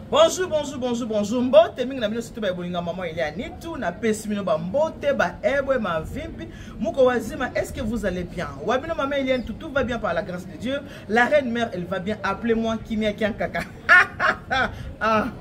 Bonjour, bonjour, bonjour, bonjour. Mbote mingi na bino surtout ba bolinga maman Elia Nitu na pesi bino ba mbote ba ebwe ma vimpi. Muko wazima, est-ce que vous allez bien? Wa bino maman Elia Nitu, tout va bien par la grâce de Dieu. La reine mère, elle va bien. Appelez-moi Kimia Kiankaka. Ah,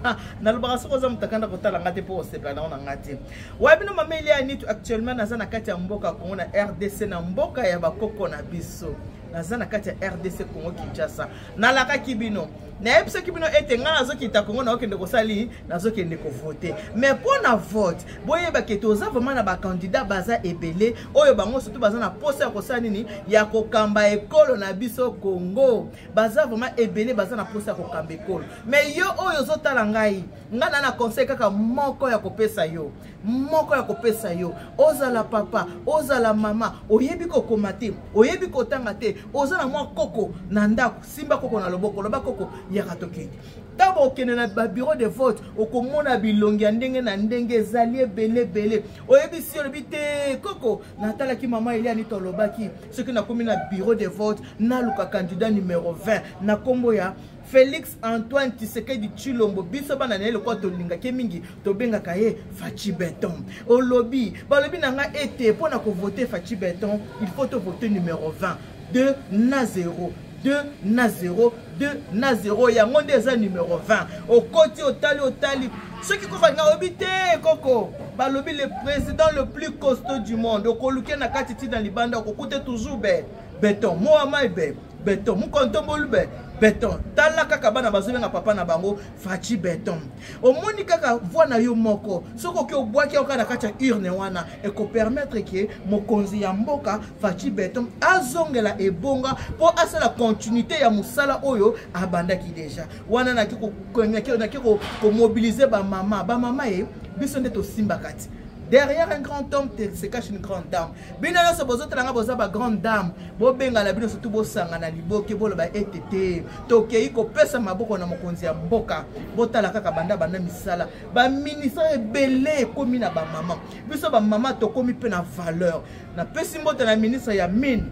ah, nalobaka soki oza moto akanda kotala nga te mpo osepela nango na nga te. Wa bino maman Elia Nitu actuellement naza na kati ya mboka Congo na RDC na mboka ya bakoko na biso. Naza na kati ya RDC Congo Kinshasa. Nalakaki bino, nayebisaki bino ete ngai nazokita Congo, nazokende kosali, nazokende kovote. Mais mpo na vote, boyebaka ete oza vraiment na bakandidat baza ebele oyo bango surtout baza na posa ya kosala nini, ya kokamba ekolo na biso Congo. Baza vraiment ebele, baza na posa ya kokamba ekolo. Mais yo oyo ozotala ngai, ngai na na conseil kaka moko ya kopesa yo, moko ya kopesa yo, ozala papa, ozala mama, oyebi kokoma te, oyebi kotanga te, oza na mwa koko na ndako, simba koko na loboko, loba koko yaka tokende. Ntango okende na ba bureau de vote, okomona bilongi ya ndenge na ndenge ezali ebele ebele. Oyebisi, olobi te koko, natalaki mama Eliane tolobaki soki nakomi na bureau de vote naluka candidat numéro 20 na kombo ya Félix Antoine Tshisekedi Tshilombo. Biso bana na ye lokola tolingaki mingi tobengaka ye Fatshi Beton. Olobi, balobi na nga ete mpo na kovote Fatshi Beton, il faut to voter numéro 20. 2 na 0. 2 na 0, 2 na 0, yango nde eza numéro 20. Okoti, otali, otali. Soki koko alinga oyebi te koko, balobi le président le plus costaud du monde. Okoluke na kati ti na libanda, okokute toujours be beton. Moamai be beton, mukontombolu be beton. Tala kaka bana bazobenga papa na bango Fatshi Beton. Omoni kaka voix na yo moko, soki oki obwaki yo kaka na kati ya urne wana, ekopermettre ke mokonzi ya mboka Fatshi Beton azongela ebonga mpo asala continuité ya mosala oyo abandaki deja. Wana naki komobilize bamama, bamama ye biso nde tosimbaka ti. Derrière un grand homme se cache une grande dame. Bino nyonso bozotala nga boza ba grande dame, bobengana bino surtout bosangana liboke, boloba ete te tokei kopesa maboko na mokonzi ya mboka. Botala kaka banda banda misala, ba ministre ebele ekomi na ba mama. Biso ba mama tokomi pe na valeur. Napesi mbote na ministre ya mine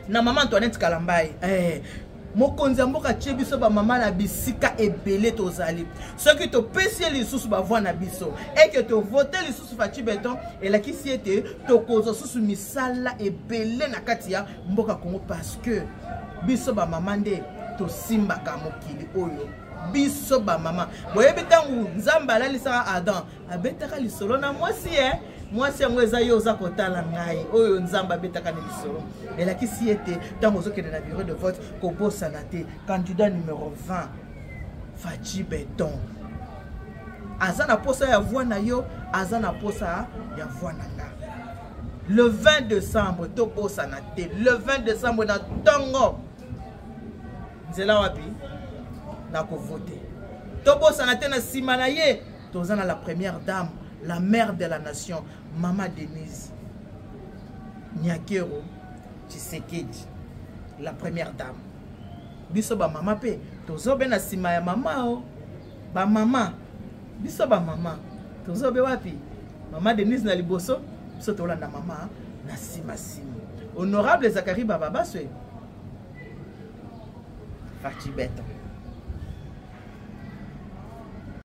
na mama Antoinette Kalambayi. Mokonzi ya mboka tie biso ba mama na bisika ebele tozali. Soki topesi ye lisusu ba voix na biso eke tovote lisusu Fatshi Beton, elakisi ete tokozwa susu misala ebele na kati ya mboka Congo, parce que biso ba mama nde tosimbaka mokili oyo. Biso ba mama, boyebi ntango Nzambe alalisaka Adam, abetaka lisolo na mwasi, Mwasi yango eza yo oza kotala ngai oyo Nzambe abetaka na lisolo. Elakisi ete ntango ozokende na bureau de vote, kobosana te candidat numéro 20 Fatshi Beton. Aza na posa ya voix na yo, aza na posa ya voix na nga. Le 20 décembre, tobosana te. Le 20 décembre na tongo, nzela wapi na kovote. Tobosana te na nsima na ye toza na la première dame, la mère de la nation, Mama Denise Nyakeru Tshisekedi, la première dame. Biso ba mama pe tozobe na nsima ya mama o. Ba mama, biso ba mama tozobe wapi? Mama Denise na liboso, biso tolanda mama na nsima nsima. Honorable Zacharie Bababaswe, Fatshi Beton.